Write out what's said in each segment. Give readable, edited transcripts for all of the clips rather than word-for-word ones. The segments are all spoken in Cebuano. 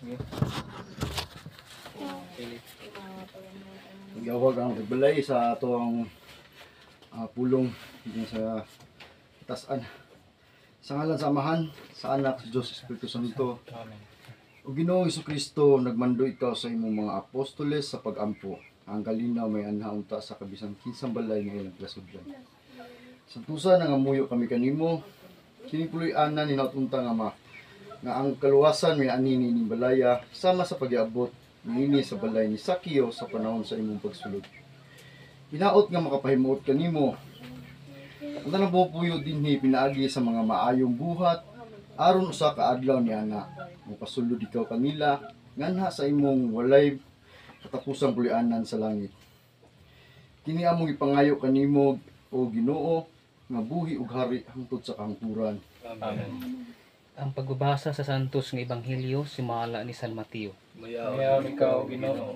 Sige. Nagyawag ang tagbalay sa atong pulong diyan sa tasan. Sa ngalan sa Amahan, sa Anak, sa Diyos, Espiritu Santo. Amen. O Ginoong Kristo, nagmando ikaw sa imong mga apostoles sa pagampo. Ang kalinaw may anha unta sa kabisan kinsang balay nga ilang klasudlan. Santusa nangamuyo kami kanimo, kini puloy-anan hinaut unta nga ma nga ang kaluwasan may ani niining balaya sama sa pagiabot niini sa balay ni Sakio sa panahon sa imong pagsulod. Hinaot nga makapahimuot kanimo ang tanang puyo dinhi pinaagi sa mga maayong buhat aron usa ka adlaw niana mopasulod ikaw kanila nganha sa imong walay katapusang puloy-anan sa langit. Kini among ipangayo kanimo, o Ginoo, nga buhi ug hari hangtod sa kahangturan. Amen. Ang pagbabasa sa Santos nga Ebanghelyo sumala ni San Mateo. Mayaon ikaw, Ginoo.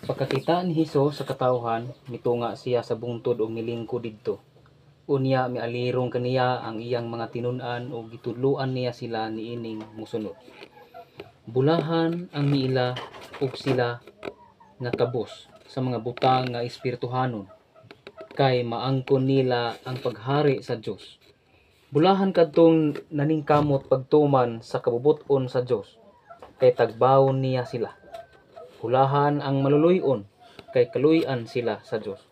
Pagkakita ni Hesus sa katawhan, mitunga siya sa bungtod ug milingkod didto. Unya mialirong kaniya ang iyang mga tinun-an ug gitudloan niya sila niining mosunod. Bulahan ang miila ug sila nga kabos sa mga butang nga espirituhanon, kay maangkon nila ang paghari sa Dios. Bulahan kadtong naningkamot pagtuman sa kabubut-on sa Dios, kay tagbawon niya sila. Bulahan ang maluluy-on, kay kaluy-an sila sa Dios.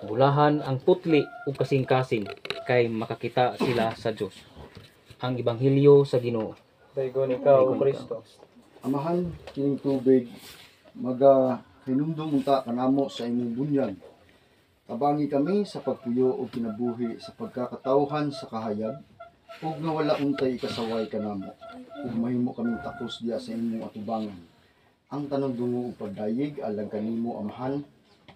Bulahan ang putli ug kasing-kasing, kay makakita sila sa Dios. Ang Ebanghelyo sa Ginoo. Daygon ikaw, Daygon ikaw. Kristo. Amahan, kining tubig maga hinumdum unta kanamo sa imong bunyag. Tabangi kami sa pagpuyo og kinabuhi sa pagkakatawhan sa kahayag ug nga wala untay ikasaway kanamo ug mahimo kaming takos diya sa imong atubangan. Ang tanang dungo ug pagdayeg alang kanimo, Amahan,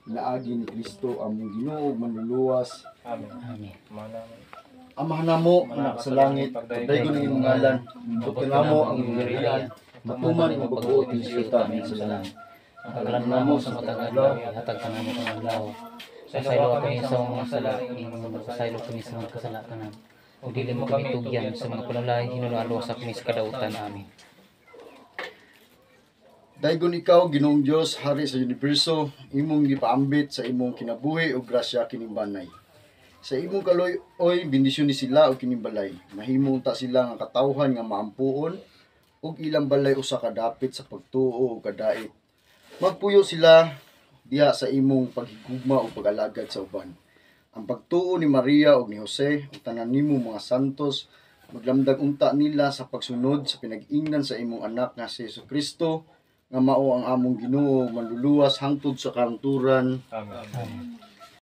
naagi ni Kristo among Ginoo ug manluluwas. Amen. Amen. Manang Amahan namo nga sa langit, pagdaygon ang imong ngalan, muabot kanamo ang imong gingharian, matuman imong pagbuot dinhi sa yuta sa langit. Ang kalan namo sa matag adlaw, ihatag kanamo karong adlaw. Pasaylo kami sa mga sala, ingon magpasaylo kami sa mga kasala kanamo. Ug dili mo kami tugyan sa mga panulay, hinuno sa kami sa kadautan. Amen. Daygon ikaw, Ginoong Dios, hari sa universo, imong gipaambit sa imong kinabuhi ug grasya kining banay. Sa imong kaluoy, bendisyon ni sila og kining balay. Mahimo unta sila nga katawhan nga maampuon ug ilang balay usa ka dapit sa pagtuo ug kadait. Magpuyo sila diha sa imong paghigugma ug pag-alagad sa uban. Ang pagtuo ni Maria ug ni Jose ug tanan nimo mga santos maglamdag unta nila sa pagsunod sa pinag-ingnan sa imong anak nga si Jesucristo nga mao ang among Ginoo manluluwas hangtod sa kahangturan. Amen. Amen.